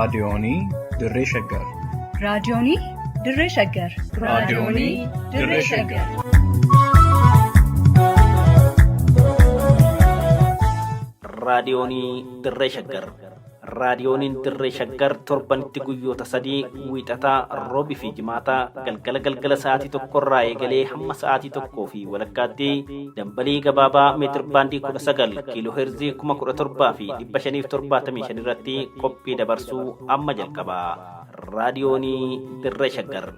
Raadiyoonii Dirree Shaggar. Raadiyoonii Dirree Shaggar. Raadiyoonii Dirree Shaggar. Raadiyoonii Dirree Shaggar. Raadiyooniin Dirree Shaggar torbanitti guyyoota 3 wiixataa, roobii fi jimaataa galgala galgala sa'aatii tokkorraa eegalee hamma sa'aatii tokkoo fi walakkaatti dambalii gabaabaa meetir baandii 19 kiiloo heerzii 17,575 irratti qophii dabarsuu amma jalqaba. Raadiyoonii Dirree Shaggar.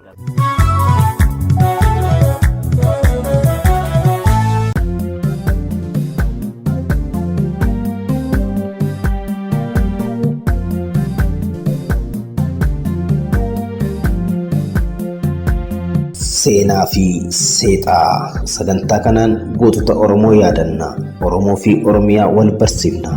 Seenaa fi seexaa sagantaa kanaan gootota Oromoo yaadanna. Oromoo fi Oromiyaa wal barsiifna.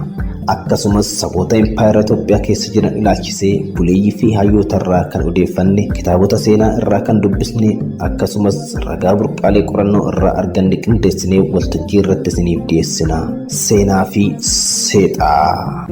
Akkasumas saboota impaayera Itoophiyaa keessa jiran ilaalchisee buleeyyii fi hayyoota irraa kan odeeffanne, kitaabota seenaa irraa kan dubbisne, akkasumas ragaa burqaalee qorannoo irraa arganne qindeessinee waltajjii irratti isiniif dhiyeessina. Seenaa fi seexaa.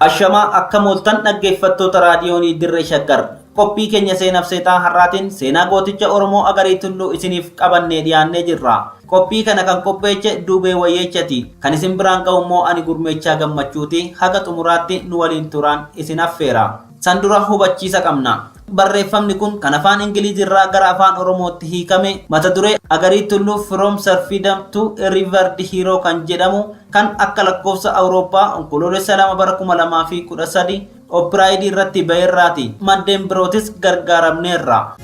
Ashamaa akka mooltan dhaggeeffattoota raadiyoonii Dirree Shaggar. Qophii keenya seenaaf seexaa har'aatiin seenaa gooticha Oromoo Agarii Tulluu isiniif qabannee dhiyaannee jirra. Qophii kana kan qopheeche Duubee Wayyeechati. Kan isin biraan ga'u immoo ani Gurmeechaa Gammachuuti. Haga xumuraatti nu waliin turaan isin affeera. San dura hubachiisa qabna. Barreeffamni kun kan afaan Ingiliiz irraa gara afaan Oromootti hiikame mata duree Agarii Tulluu From Serfdom to a Revered Hero kan jedhamu kan akka lakkoofsa Awurooppaa Onkoloolessa 2 bara 2013 Oopiraayidii irratti ba'erraati. Maddeen birootis gargaaramneerra.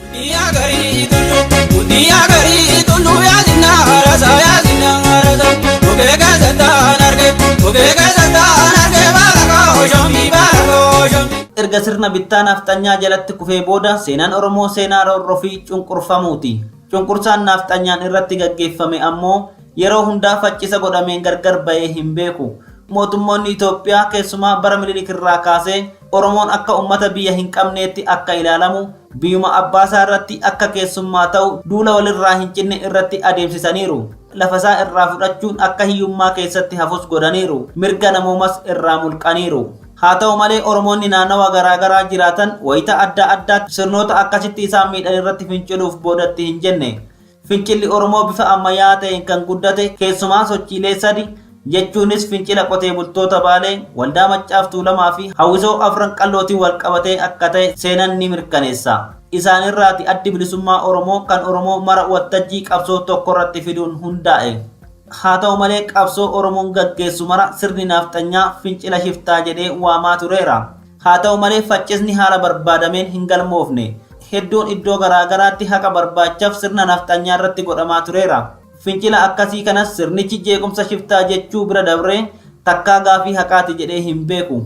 Erga sirna bittaa naafxanyaa jalatti kufee booda seenaan Oromoo seenaa roorroo fi cunqurfamuuti. Cunqursaan naafxanyaan irratti gaggeeffame ammoo yeroo hundaa faccisa godhameen gargar ba'ee hin beeku. Mootummoonni Itoophiyaa keessumaa bara Minilik irraa kaasee Oromoon akka uummata biyya hin qabneetti akka ilaalamu, biyyuma abbaasaa irratti akka keessummaa ta'u duula walirraa hin cinne irratti adeemsisaniiru. Lafasaa irraa fudhachuun akka hiyyummaa keessatti hafus godhaniiru. Mirga namoomas irraa mulqaniiru. Haa ta'u malee Oromoonni naannawa garaagaraa jiraatan wayita adda addaatti sirnoota akkasitti isaan miidhan irratti finciluuf boodatti hin jenne. Fincilli Oromoo bifa ammayyaa'aa ta'een kan guddate keessumaa sochiilee sadi jechuunis fincila qotee bultoota Baalee, Waldaa Maccaaf Tuulamaa fi Hawwisoo Afran Qallootiin walqabatee akka ta'e seenan ni mirkaneessa. Isaanirraati Addi Bilisummaa Oromoo kan Oromoo mara wattajjii qabsoo tokkorratti fiduun hundaa'e. Haa ta'u malee qabsoo Oromoon gaggeessu mara sirni naafxanyaa fincila shiftaa jedhee waamaa tureera. Haa ta'u malee faccisni haala barbaadameen hin galmoofne. Hedduun iddoo garaa garaatti haqa barbaachaf sirna nafxanyaa irratti godhamaa tureera. Fincila akkasii kanas sirnichi jeequmsa shiftaa jechuu bira dabree takkaa gaafii haqaati jedhee hin beeku.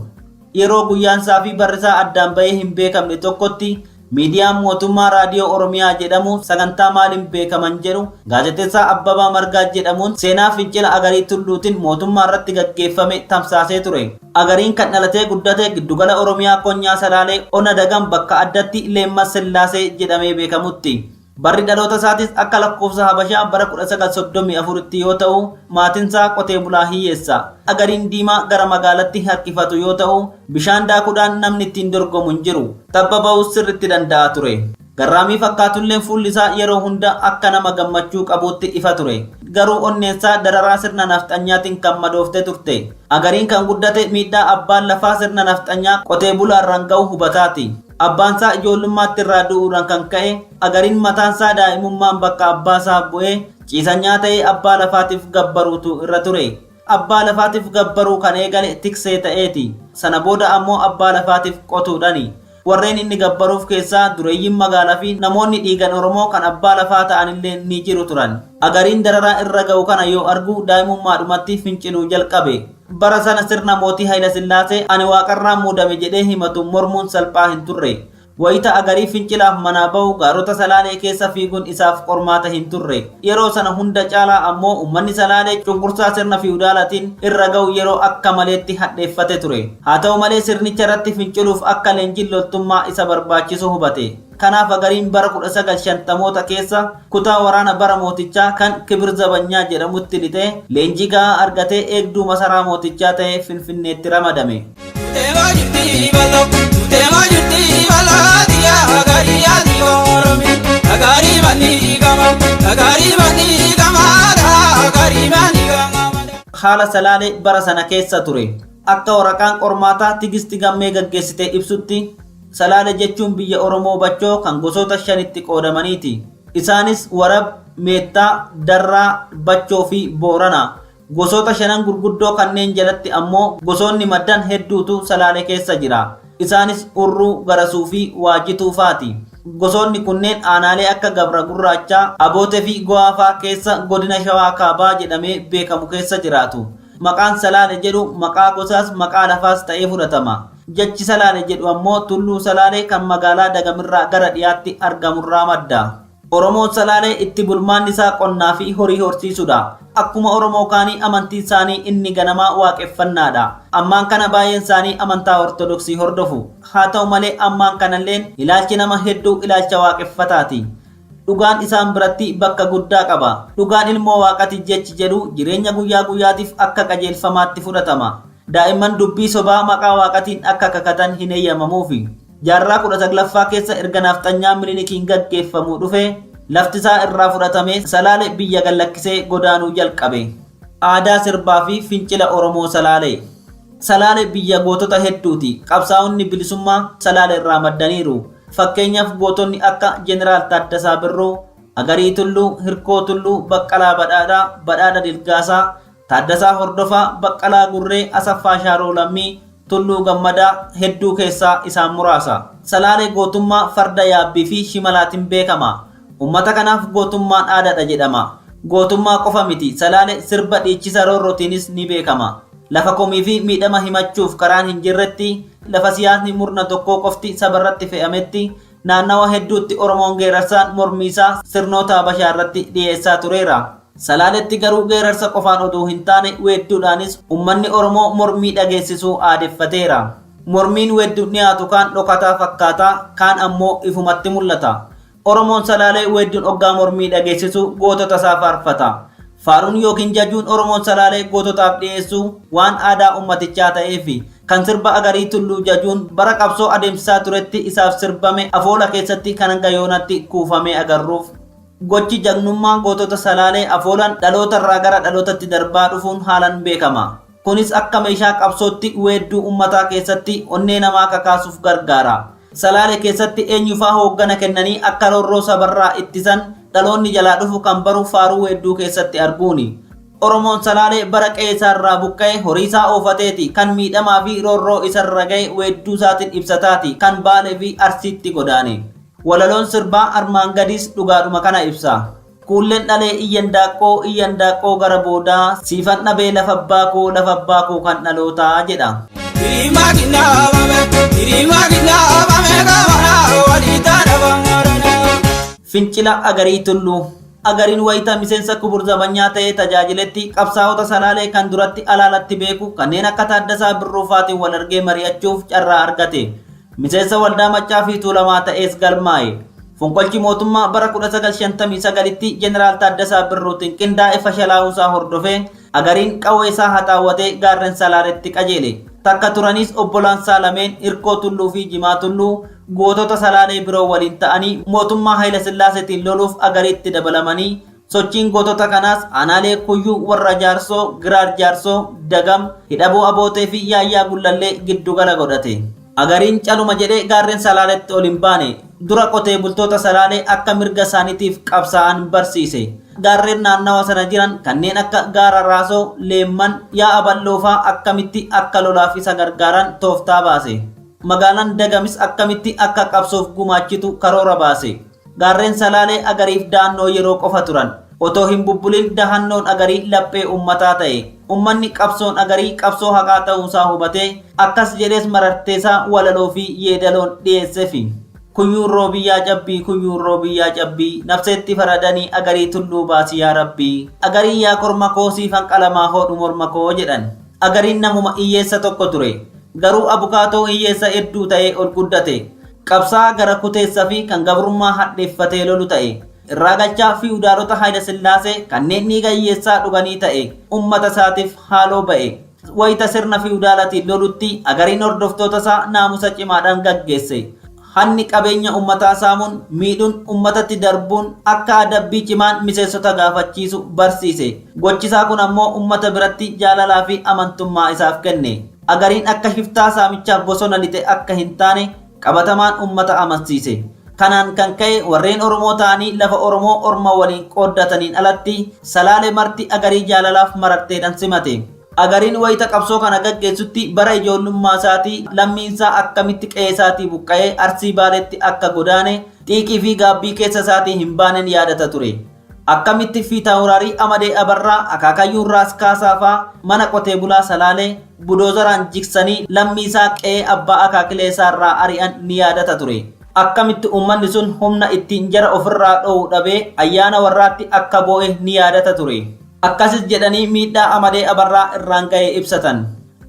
Yeroo guyyaansaa fi barrisaa addaan bahee hin beekamne tokkotti miidiyaan mootummaa Raadiyoo Oromiyaa jedhamu sagantaa maaliin beekaman jedhu gaazexeessaa Abbabaa Margaa jedhamuun seenaa fincila Agarii Tulluutiin mootummaa irratti gaggeeffame tamsaasee ture. Agariin kan dhalatee guddate giddugala Oromiyaa Konyaa Salaalee Ona Dagam bakka addatti Leemma Sillaasee jedhamee beekamutti. Barri dhaloota isaatis akka lakkoofsa Habashaa bara 1934tti yoo ta'u, maatinsaa qotee bulaa hiyyeessa. Agariin diimaa gara magaalatti harkifatu yoo ta'u, bishaan daakuudhaan namni ittiin dorgomu hin jiru. Tabba ba'uus sirriitti danda'a ture. Garraamii fakkaatulleen fuulli isaa yeroo hunda akka nama gammachuu qabuutti ifa ture. Garuu onneensaa dararaa sirna nafxanyaatiin kan madoofte turte. Agariin kan guddate miidhaa abbaan lafaa sirna nafxanyaa qotee bulaarraan ga'u hubataati. Abbaansaa ijoollummaatti irraa du'uudhaan kan ka'e Agariin mataansaa daa'imummaan bakka abbaasaa bu'ee ciisanyaa ta'ee abbaa lafaatiif gabbaruutu irra ture. Abbaa lafaatiif gabbaruu kan eegale tiksee ta'eeti. Sana booda ammoo abbaa lafaatiif qotuudhani. Warreen inni gabbaruuf keessaa dureeyyiin magaalaa fi namoonni dhiigan Oromoo kan abbaa lafaa ta'anillee ni jiru turan. Agariin dararaa irra ga'u kana yoo argu daa'imummaadhumatti finciluu jalqabe. Bara sana sirna mootii Hayilasillaasee ani waaqarraan muudame jedhee himatu mormuun salphaa hin turre. Wayita Agarii fincilaaf manaa bahu gaarota Salaalee keessa fiiguun isaaf qormaata hin turre. Yeroo sana hunda caalaa ammoo uummanni Salaalee cunqursaa sirna fiwudaalatiin irra ga'u yeroo akka maleetti hadheeffate ture. Haa ta'u malee sirnicha irratti finciluuf akka leenjiin loltummaa isa barbaachisu hubate. Kanaaf Agariin bara 1950moota keessa kutaa waraana bara mootichaa kan Kibir Zabanyaa jedhamutti lixee leenjii gahaa argatee eegduu masaraa mootichaa ta'ee Finfinneetti ramadame. Deemaa jirti bal'oo, deemaa jirti bal'oo, diyaa gaarii yaadi oromi, gaarii manni gama, gaarii manni gama, gaarii manni gama. Haala Salaalee bara sana keessa ture. Akka waraqaan qormaataa Tigisti Gammee gaggeessite ibsutti Salaale jechuun biyya Oromoo Bachoo kan gosoota shanitti qoodamaniiti. Isaanis Warab, Meettaa, Darraa, Bachoo fi Boorana. Gosoota shanan gurguddoo kanneen jalatti ammoo gosoonni maddan hedduutu Salaale keessa jira. Isaanis Urruu, Garasuu fi Waajituu faati. Gosoonni kunneen aanaalee akka Gabra Gurraachaa, Abootee fi Go'aa faa keessa godina Shawaa Kaabaa jedhamee beekamu keessa jiraatu. Maqaan Salaale jedhu maqaa gosaas maqaa lafaas ta'ee fudhatama. Jechi Salaale jedhu ammoo Tulluu Salaalee kan magaalaa Dagamirraa gara dhiyaatti argamurraa madda. Oromoon Salaalee itti bulmaanni isaa qonnaa fi horii horsiisuudha. Akkuma Oromoo kaanii amantiin isaanii inni ganamaa waaqeffannaadha. Ammaan kana baay'een isaanii amantaa Ortodoksii hordofu. Haa ta'u malee ammaan kanalleen ilaalchi nama hedduu ilaalcha waaqeffataati. Dhugaan isaan biratti bakka guddaa qaba. Dhugaan ilmoo waaqati jechi jedhu jireenya guyyaa guyyaatiif akka qajeelfamaatti fudhatama. Daa'imman dubbii sobaa maqaa waaqatiin akka kakatan hin eeyyamamuufi. Jaarraa 19ffaa keessa erga naafxanyaa Minilikiin gaggeeffamu dhufe lafti isaa irraa fudhatamee Salaale biyya gallakkisee godaanuu jalqabe. Aadaa sirbaa fi fincila Oromoo Salaalee. Salaale biyya gootota hedduuti. Qabsaa'onni bilisummaa Salaale irraa maddaniiru. Fakkeenyaaf gootonni akka Jeneraal Taaddasaa Birruu, Agarii Tulluu, Hirkoo Tulluu, Baqqalaa Badhaadhaa, Badhaadha Dilgaasaa, Taaddasaa Hordofaa, Baqqalaa Gurree, Asaffaa Shaaroo Lammii, Tulluu Gammadaa hedduu keessaa isaan muraasa. Salaalee gootummaa farda yaabbii fi shimalaatiin beekama. Uummata kanaaf gootummaan aadaadha jedhama. Gootummaa qofa miti, Salaale sirba dhiichisa roorrootiinis ni beekama. Lafa komii fi miidhama himachuuf karaan hin jirretti, lafa siyaasni murna tokkoo qofti sabarratti fe'ametti, naannawa hedduutti Oromoon geerarsaan mormiisaa sirnoota Habashaa irratti dhiyeessaa tureera. Salaaletti garuu geerarsa qofaan oduu hin taane weedduudhaanis uummanni Oromoo mormii dhageessisuu aadeffateera. Mormiin weedduun dhiyaatu kaan dhokataa fakkaataa, kaan ammoo ifumatti mul'ata. Oromoon Salaalee weedduun oggaa mormii dhageessisu gootota isaa faarfata. Faaruun yookiin jajuun Oromoon Salaalee goototaaf dhiyeessu waan aadaa uummatichaa ta'eefi kan sirba Agarii Tulluu jajuun bara qabsoo adeemsisaa turetti isaaf sirbame afoola keessatti kan hanga yoonatti kuufamee agarruuf. Gochi jagnummaa gootota Salaalee afoolaan dhalootarraa gara dhalootatti darbaa dhufuun haalan beekama. Kunis akka meeshaa qabsootti weedduu uummataa keessatti onnee namaa kakaasuuf gargaara. Salaale keessatti eenyufaa hooggana kennanii akka roorroo sabarraa ittisan dhaloonni jalaa dhufu kan baru faaruu weedduu keessatti arguuni. Oromoon Salaalee bara qe'ee isaarraa buqqa'e horii isaa oofateeti kan miidhamaa fi roorroo isarra ga'e weedduu isaatiin ibsataati kan Baalee fi Arsiitti godaane. Walaloon sirbaa armaan gadiis dhugaadhuma kana ibsa. Kuulleen dhalee iyyan daaqqoo iyyan daaqqoo gara boodaa siifan dhabee lafa abbaa koo lafa abbaa koo kan dhalootaa jedha. Hirimaa ginnaabame, hirimaa ginnaabame gabaraa walii taadha. Fincila Agarii Tulluu. Agariin wayita miseensa Kubur Zabanyaa ta'ee tajaajiletti qabsaa'ota Salaalee kan duratti alaalatti beeku kanneen akka Taaddasaa Birruufaatiin wal argee mari'achuuf carraa argate. Miseensa waldaa Maccaa fi Tuulamaa ta'ees galmaa'e. Fonqolchi mootummaa bara 1959tti Jeneraal Taaddasaa Birruutiin qindaa'e fashalaa'uusaa hordofee Agariin qawwee isaa haxaawwatee gaarren Salaaletti qajeele. Takka turanis obbolaansaa lameen Hirkoo Tulluu fi Jimaa Tulluu gootota Salaalee biroo waliin ta'anii mootummaa Hayilasillaaseetiin loluuf Agariitti dabalamanii sochiin gootota kanaas aanaalee Kuyyuu, Warra Jaarsoo, Giraar Jaarsoo, Dagam, Hidhabuu Abootee fi Yaayyaa Gullallee giddugala godhate. Agariin caluma jedhee gaarren Salaaletti ol hin baane. Dura qotee bultoota Salaalee akka mirga isaaniitiif qabsaa'an barsiise. Gaarreen naannawa sana jiran kanneen akka Gaara Raasoo, Leemman, Yaa'a Bal'oofaa akkamitti akka lolaaf isa gargaaran tooftaa baase. Magaalaan Dagamis akkamitti akka qabsoof gumaachitu karoora baase. Gaarreen Salaalee Agariif da'annoo yeroo qofa turan. Otoo hin bubbulin dahannoon Agarii laphee ummataa ta'e. Ummanni qabsoon Agarii qabsoo haqaa ta'uusaa hubatee akkas jedhees mararteesaa walaloo fi yeedaloon dhiyeessefi. Kuyyuun roobiyyaa cabbii kuyyuun roobiyyaa cabbii nafseetti faradanii Agarii tulluu baasi yaa rabbii. Agarii yaa korma koo siifan qalamaa hoodhu morma koo jedhan. Agariin namuma hiyyeessa tokko ture. Garuu abukaatoo hiyyeessa hedduu ta'ee ol guddate. Qabsaa'aa gara kuteessa fi kan gabrummaa hadheeffatee lolu ta'e. Irraa galchaa fiwudaalota Hayilasillaasee kanneen dhiiga hiyyeessaa dhuganii ta'e. Ummata isaatiif haaloo ba'e. Wayita sirna fiwudaalatiin lolutti Agariin hordoftoota isaa naamusa cimaadhaan gaggeesse. Hanni qabeenya ummataa saamuun, miidhuun, ummatatti darbuun akka adabbii cimaan miseensota gaafachiisu barsiise. Gochisaa kun ammoo ummata biratti jaalalaa fi amantummaa isaaf kenne. Agariin akka shiftaa saamichaaf bosona lixe akka hin taane qabatamaan ummata amansiise. Kanaan kan ka'e warreen Oromoo ta'anii lafa Oromoo orma waliin qooddataniin alatti Salaale marti Agarii jaalalaaf mararteedhan simate. Agariin wayita qabsoo kana gaggeessutti bara ijoollummaa isaatii lammiinsaa akkamitti qe'ee isaatii buqqa'ee Arsii Baaleetti akka godaane xiiqii fi gaabbii keessa isaatii hin baanen yaadata ture. Akkamitti Fiitaawuraarii Amadee Abarraa akaakayyuun Raas Kaasaa faa mana qotee bulaa Salaalee budoozaraan jigsanii lammiisaa qe'ee abbaa akaakilee isaarraa ari'an ni yaadata ture. Akkamitti uummanni sun humna ittiin jara ofirraa dhoowwu dhabee ayyaana warraatti akka boo'e ni yaadata ture. Akkasis jedhanii miidhaa Amadee Abarraa irraan ga'e ibsatan.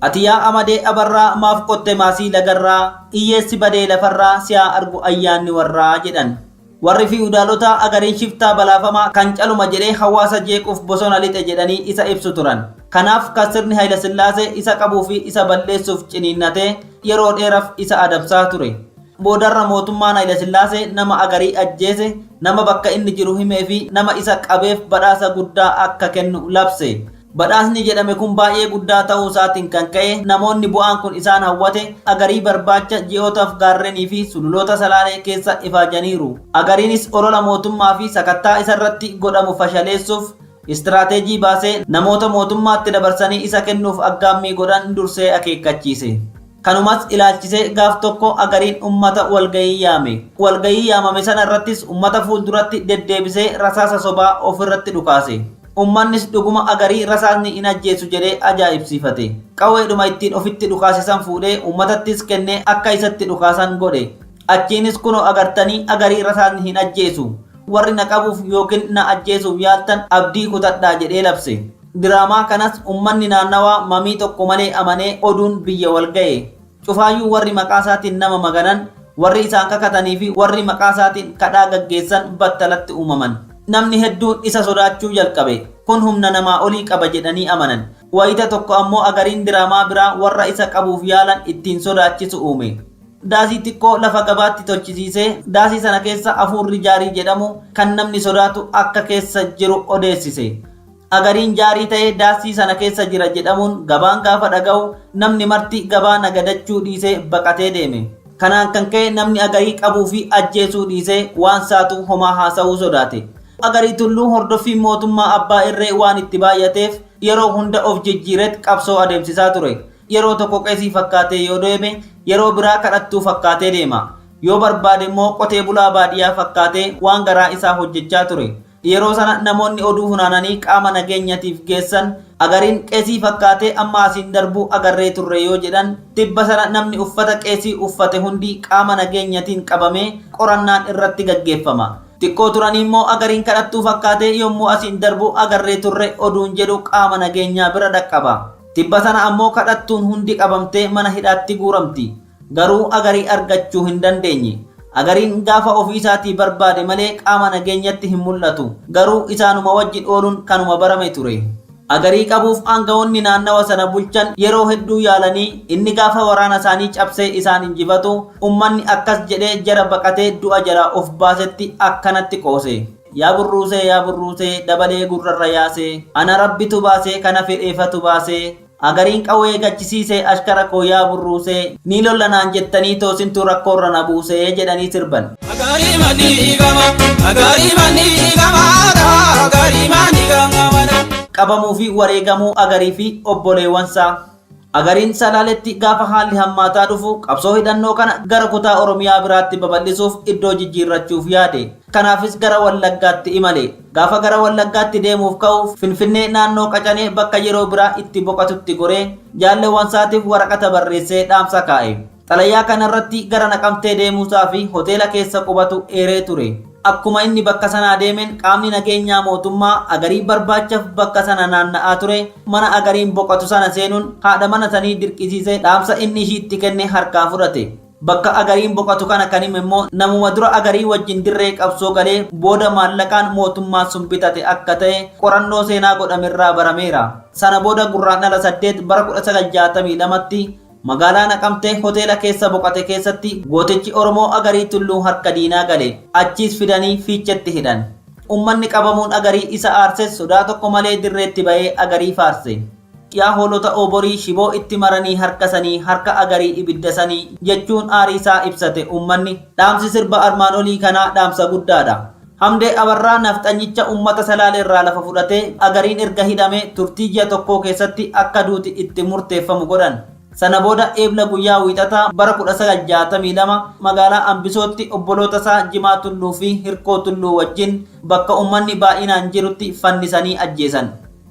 Ati yaa Amadee Abarraa maaf qotte maasii lagarraa, hiyyeessi badee lafarraa si haa argu ayyaanni warraa jedhan. Warri fi'udaalotaa Agariin shiftaa balaafamaa kan caluma jedhee hawaasa jeequuf bosona lixe jedhanii isa ibsu turan. Kanaaf kan sirni Hayilasillaasee isa qabuu fi isa balleessuuf ciniinnatee yeroo dheeraf isa adamsaa ture. Boodarra mootummaan Hayilasillaasee nama Agarii ajjeese, nama bakka inni jiru himee fi nama isa qabeef badhaasa guddaa akka kennu labse. Badhaasni jedhame kun baay'ee guddaa ta'uu isaatiin kan ka'e namoonni bu'aan kun isaan hawwate Agarii barbaacha ji'ootaaf gaarrenii fi sululoota Salaalee keessa ifaajaniiru. Agariinis olola mootummaa fi sakattaa isarratti godhamu fashaleessuuf istiraateejii baasee namoota mootummaatti dabarsanii isa kennuuf aggaammii godhan dursee akeekkachiise. Kanumas ilaalchisee gaaf tokko Agariin ummata walgahii yaame. Walgahii yaamame sana irrattis ummata fuulduratti deddeebisee rasaasa sobaa ofirratti dhukaase. Ummannis dhuguma Agarii rasaasni hin ajjeesu jedhee ajaa'ibsiifate. Qawweedhuma ittiin ofitti dhukaase san fuudhee ummatattis kennee akka isatti dhukaasan godhe. Achiinis kunoo agartanii Agarii rasaasni hin ajjeesu. Warri na qabuuf yookiin na ajjeesuuf yaaltan abdii kutadhaa jedhee labse. Diraamaa kanas ummanni naannawaa mamii tokko malee amanee oduun biyya wal ga'e. Cufaayyuu warri maqaasaatiin nama maganan, warri isaan kakatanii fi warri maqaasaatiin kadhaa gaggeessan battalatti uumaman. Namni hedduun isa sodaachuu jalqabe. Kun humna namaa olii qaba jedhanii amanan. Wayita tokko ammoo Agariin diraamaa biraa warra isa qabuuf yaalan ittiin sodaachisu uume. Daasii xiqqoo lafa gabaatti tolchisiisee daasii sana keessa afuurri jaarii jedhamu kan namni sodaatu akka keessa jiru odeessise. Agariin jaarii ta'ee daasii sana keessa jira jedhamuun gabaan gaafa dhaga'u namni marti gabaa nagadachuu dhiisee baqatee deeme. Kanaan kan ka'e namni Agarii qabuu fi ajjeesuu dhiisee waan saatu homaa haasa'uu sodaate. Agarii Tulluu hordoffiin mootummaa abbaa irree waan itti baay'ateef yeroo hunda of jijjiireet qabsoo adeemsisaa ture. Yeroo tokko qeesii fakkaatee yoo deeme yeroo biraa kadhattuu fakkaatee deema. Yoo barbaade immoo qotee bulaa baadiyyaa fakkaatee waan garaa isaa hojjechaa ture. Yeroo sana namoonni oduu funaananii qaama nageenyatiif geessan Agariin qeesii fakkaatee amma asiin darbuu agarree turre yoo jedhan tibba sana namni uffata qeesii uffate hundi qaama nageenyatiin qabamee qorannaan irratti gaggeeffama. Xiqqoo turanii immoo Agariin kadhattuu fakkaatee yommuu asiin darbu agarree turre oduun jedhu qaama nageenyaa bira dhaqqaba. Tibba sana ammoo kadhattuun hundi qabamtee mana hidhaatti guuramti. Garuu Agarii argachuu hin dandeenye. Agariin gaafa ofii isaatii barbaade malee qaama nageenyatti hin mul'atu. Garuu isaanuma wajjin ooluun kanuma barame ture. Agarii qabuuf aangawoonni naannawa sana bulchan yeroo hedduu yaalanii inni gaafa waraana isaanii cabsee isaan injifatu ummanni akkas jedhee jara baqatee du'a jalaa of baasetti akkanatti qoose. Yaa burruusee yaa burruusee dabalee gurrarra yaasee ana rabbitu baasee kana fedheefatu baasee agariin qawwee gachisiisee ashkara koo yaa burruusee ni lolla naan jettanii toosintuu rakkoorra na buusee jedhanii sirban. Agarii manni gama, agarii manni gama, agarii manni gama. Qabamuu fi wareegamuu Agarii fi obboleewwansaa. Agariin Salaaletti gaafa haalli hammaataa dhufu qabsoo hidhannoo kana gara kutaa Oromiyaa biraatti babal'isuuf iddoo jijjiirrachuuf yaade. Kanaafis gara Wallaggaatti imale. Gaafa gara Wallaggaatti deemuuf ka'u Finfinnee naannoo Qacanee bakka yeroo biraa itti boqotutti goree jaalleewwansaatiif waraqata barreessee dhaamsa kaa'e. Xalayaa kanarratti gara Naqamtee deemuusaa fi hoteela keessa qubatu eeree ture. Akkuma inni bakka sanaa deemeen qaamni nageenyaa mootummaa Agarii barbaachaaf bakka sana naanna'aa ture mana Agariin boqotu sana seenuun haadha mana sanii dirqisiisee dhaamsa inni ishiitti kenne harkaa fudhate. Bakka Agariin boqotu kana kan hime immoo namuma dura Agarii wajjin dirree qabsoo galee booda maallaqaan mootummaa sun bitate akka ta'e qorannoo seenaa godhamerraa barameera. Sana booda Gurraandhala 8 bara 1962tti magaalaa Naqamtee hoteela keessa boqote keessatti gootichi Oromoo Agarii Tulluu harka diinaa gale. Achiis fidanii Fiichetti hidhan. Ummanni qabamuun Agarii isa aarses sodaa tokko malee dirreetti ba'ee Agarii faarse. Yaa hoolota oborii shiboo itti maranii harkasanii harka Agarii ibiddasanii jechuun aarii isaa ibsate ummanni. Dhaamsi sirba armaan olii kanaa dhaamsa guddaadha. Hamdee Abarraa nafxanyicha ummata Salaalee irraa lafa fudhatee Agariin erga hidhame turtii ji'a tokkoo keessatti akka duuti itti murteeffamu godhan. Sana booda Eebla guyyaa Wiixataa bara 1962 magaalaa Ambisootti obboloota isaa Jimaa Tulluu fi Hirkoo Tulluu wajjin bakka ummanni baay'inaan jirutti fannisanii ajjeesan.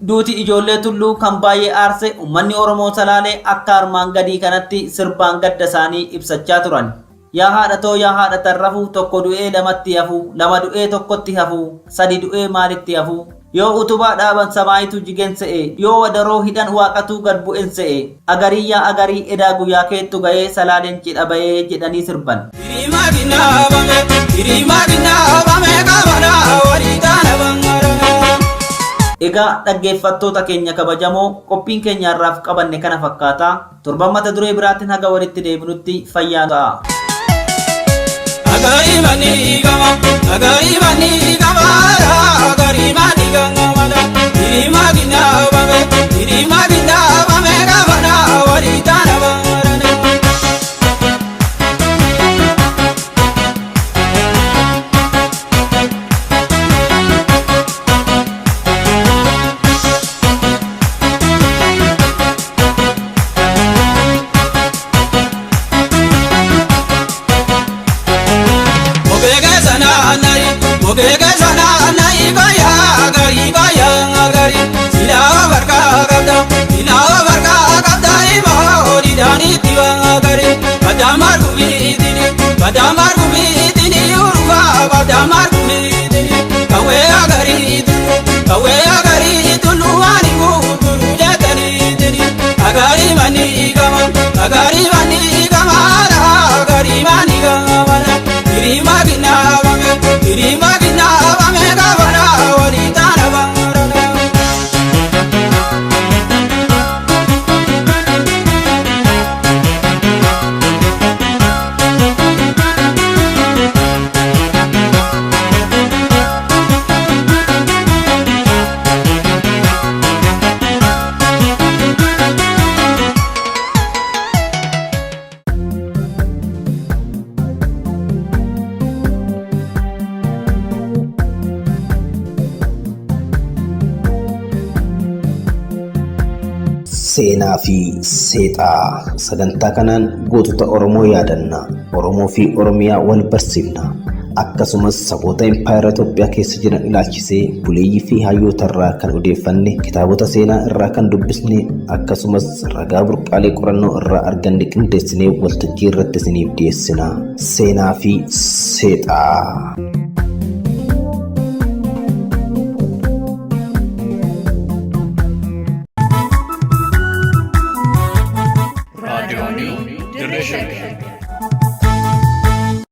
Duuti ijoollee Tulluu kan baay'ee aarse ummanni Oromoo Salaalee akka armaan gadii kanatti sirbaan gadda isaanii ibsachaa turan. Yaa haadha too yaa haadha tarrafu tokko du'ee lamatti hafu, lama du'ee tokkotti hafu, sadi du'ee maalitti hafu. Yoo utubaa dhaaban samaayitu jigen se'e, yoo wadaroo hidhan waaqatuu gad bu'en se'e. Agarii yaa agarii edaa guyyaa keettu ga'ee Salaaleen cidha ba'ee jedhanii sirban. Hirimaa ginnaabame, hirimaa ginnaabame qabana walii taana bangarana. Egaa dhaggeeffattoota keenya kabajamoo qophiin keenya har'aaf qabanne kana fakkaata. Torban mata duree biraatiin haga walitti deebinutti fayyaa ta'a. Agarii manni gama, agarii manni gama, agarii manni gama, hirimaa ginnaabame, hirimaa ginnaabame qabana walii taana bangarana. Ogeega sana nayi baya gari baya gari silaa barka qabda silaa barka qabda ima horiidhaan itti gari badamar gubiitini badamar gubiitini urufa badamar gubiitini kawwee agarii tulu kawwee agarii tulu waan guutulu jettaniitini agarii manni gama agarii manni gama agarii manni gama hirima ginnaabame hirima ginnaabame qabana walii taana barana. Seenaa fi seexaa sagantaa kanaan gootota Oromoo yaadanna. Oromoo fi Oromiyaa wal barsiifna. Akkasumas saboota impaayera Itoophiyaa keessa jiran ilaalchisee buleeyyii fi hayyoota irraa kan odeeffanne, kitaabota seenaa irraa kan dubbisne, akkasumas ragaa burqaalee qorannoo irraa arganne qindeessinee waltajjii irratti isiniif dhiyeessina. Seenaa fi seexaa.